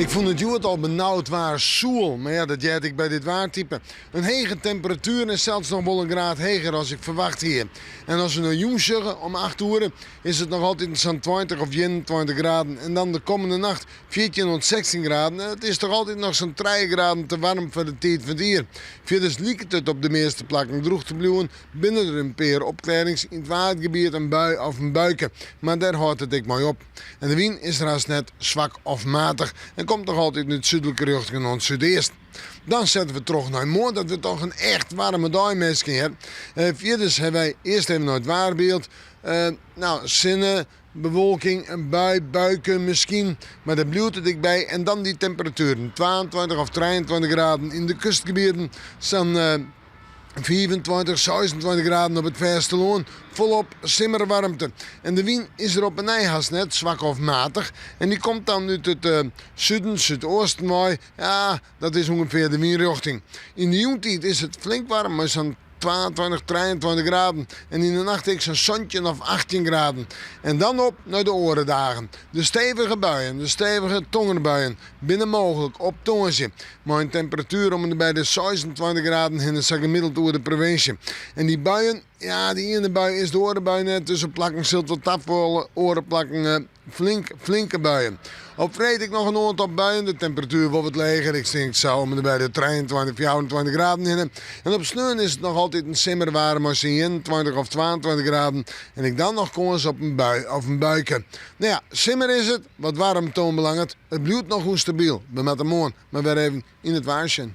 Ik fûn it hjoed al benaud waar, soel, mar ja, dat heart ek by dit waartype. In hege temperatuer en sels noch wol in graad heger as ik ferwacht hie. En as we nei jûn sjogge, om 8 oere, is it noch altiten sa'n 20 of 21 graden. En dan de kommende nacht 14 oant 16 graden. It is toch altyd noch sa'n 3 graden te waarm foar de tiid fan it jier. Fierders liket it op de measte plakken drûch te bliuwen, binne der in pear opklearrings yn it Waadgebiet, in bui of in buike, mar dêr hâldt it ek mei op. En de wyn is der hast net, swak of matich en komt noch altyd út súdlike rjochtingen oant súdeast. Dan sette we troch nei moarn, dat wurdt toch in echt waarme dei minsken hear. Fierders hawwe wy earst even nei it waarbyld. No, sinne, bewolking, in bui, buike miskien, mar dêr bliuwt it ek by. En dan dy temperatueren, 22 of 23 graden yn de kustgebieten, sa'n 25, 26 graden op it fêstelân, folop simmerwaarmte. En de wyn is der op 'e nij hast net, swak of matich. En dy komt dan út it suden, súdeasten wei. Ja, dat is ûngefear de wynrjochting. Yn de jûntiid is it flink waarm mei sa'n 22, 23 graden en yn de nacht ek sa'n 17 of 18 graden. En dan op nei de oare dagen. De stevige buien, de stevige tongerbuien, binne mooglik op tongersdei. Mei in temperatuer om en by de 26 graden hinne sa gemiddeld oer de provinsje. En dy buien, ja, de iene bui is de oare bui net, dus op plakken sil it wol tafalle, oare plakken Flink, flinke buien. Op freed ek noch in oantal buien, de temperatuer wol wat leger, ik tink sa om en by de 23, 24 graden hinne. En op sneon is it noch altyd in simmerwaar mei sa'n 21 of 22 graden en ek dan noch kâns op in bui of in buike. No ja, simmer is it, wat waarmte oanbelanget. It bliuwt noch ûnstabyl. We moatte moarn mar wer even yn it waar sjen.